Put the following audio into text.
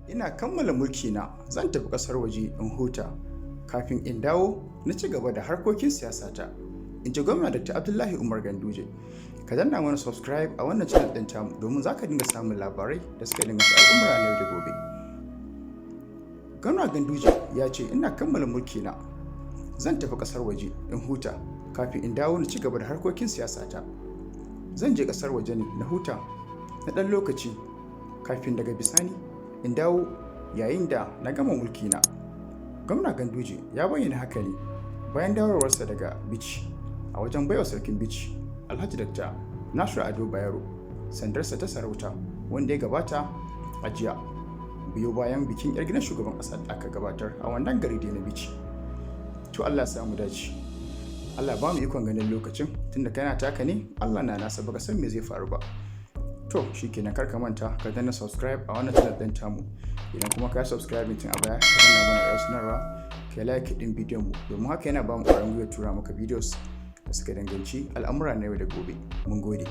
Ina kammala mulki na, zan tafi kasar waje in huta kafin in dawo na ci gaba da harkokin siyasata, in ji Gwamna Dr. Abdullahi Umar Ganduje. Ka danna mana subscribe a wannan channel ɗin tamu domin za ka dinga samun labarai da suka danganci al'amura na yau da gobe. Gwamna Ganduje ya ce, "Ina kammala mulki na, zan tafi kasar waje in huta kafin in dawo na ci gaba da harkokin siyasata. Zan je kasar waje ne na huta na ɗan lokaci kafin daga bisani in dawo yayin da na gama mulki na." Gwamna Ganduje ya bayyana haka ne bayan dawowarsa daga Bichi a wajen baiwa Sarkin Bichi, Alhaji Dr. Nasiru Ado Bayero, sandarsa ta sarauta wanda ya gabata a jiya, biyo bayan bikin yar gidan shugaban ƙasa da aka gabatar a wannan gari da na Bichi. To, Allah ya samu dace, Allah ba mu ikon ganin lokacin. Tunda kana taka ne, Allah na nasa, baka san me zai faru ba. To, shikenan, kar ka manta ka danna subscribe a wannan channel din tamu. Idan kuma ka yi subscribe tun a baya, ka danna mana ƙarar sanarwa, ka yi like din bidiyon mu, domin haka yana ba mu ƙwarin gwiwa tura maka videos da suka danganci al'amura na yau da gobe. Mun gode.